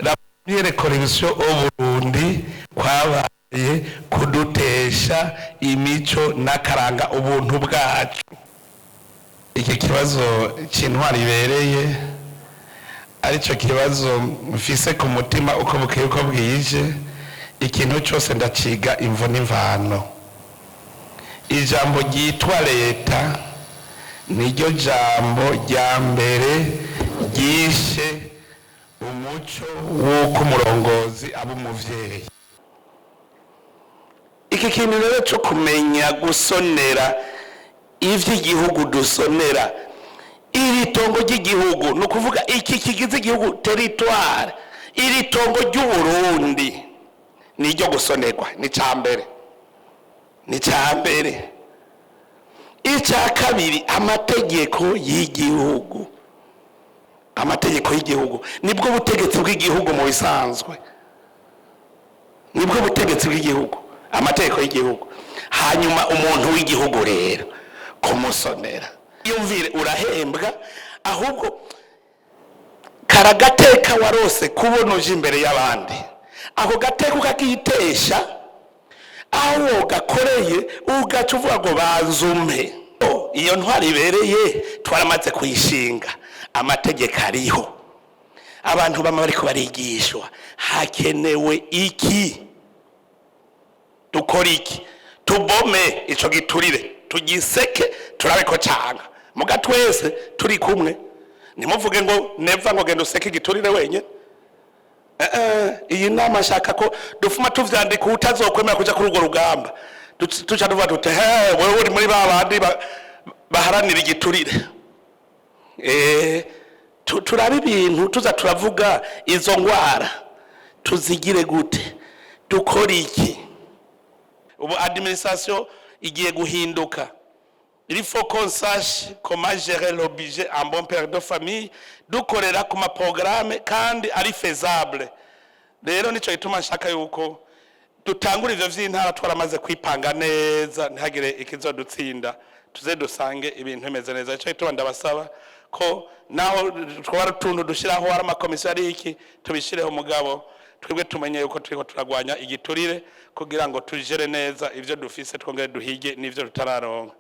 La première corruption au Burundi kwabaye kudutesha imico n'akaranga, ubuntu bwacu. Iki kibazo c'intwaro ibereye arico kibazo mfise ku mutima uko bukeye uko bwije. Ikintu cyose ndaciga imvo n'imvano. Ijambo ryitwa leta niryo jambo rya mbere ryishe umuco w'uko umurongozi aba umuvyeyi. Iki kintu rero cyo kumenya gusonera ivy'igihugu, dusonera iri tongo ry'igihugu, ni ukuvuga iki kigize igihugu, territoire, iri tongo ry'Uburundi ni iryo gusonerwa. Ni icya mbere, ni icya mbere. Icya kabiri, amategeko y'igihugu. Amategeko y'igihugu nibwo butegetsi bw'igihugu. Mu bisanzwe nibwo butegetsi bw'igihugu, amategeko y'igihugu. Hanyuma umuntu w'igihugu rero kumusonera, yumvire urahembwa, ahubwo karagateka warose kubona uje imbere y'abandi, ako gateka ukakitesha aho gakoreye, ugaca uvuga ngo banzume. Iyo ntwari ibereye twaramaze kuyishinga, amategeko ariho, abantu bama bariko barigishwa. Hakenewe iki? Dukora iki? Tubome ico giturire, tugiseke, turabe ko canga muga twese turi kumwe. Ntimuvuge ngo neva ngo genda useke igiturire wenyine. Iyi nama nshaka ko dufuma tuvyandika, utazokwemera kuja kuri urwo rugamba tuca tuvuga tuti: "He, wewe uri muri ba bandi baharanira igiturire." Turabe ibintu tuza turavuga, izo ngwara tuzigire gute? Dukora iki? Ubu administration igiye guhinduka. Il faut qu'on sache comment gérer le budget en bon père de famille, dukorera ku ma programme kandi ari faisable. Rero nico gituma nshaka yuko dutangura ivyo vy'intara twaramaze kwipanga neza, ntihagire ikizodutsinda, tuze dusange ibintu bimeze neza. Nico gituma ndabasaba ko naho twaba utuntu dushiraho, ari amakomisiyo, ari iki, tubishireho, mugabo twebwe tumenye yuko turiko turagwanya igiturire kugira ngo tujere neza ivyo dufise, twongere duhige n'ivyo tutararonka.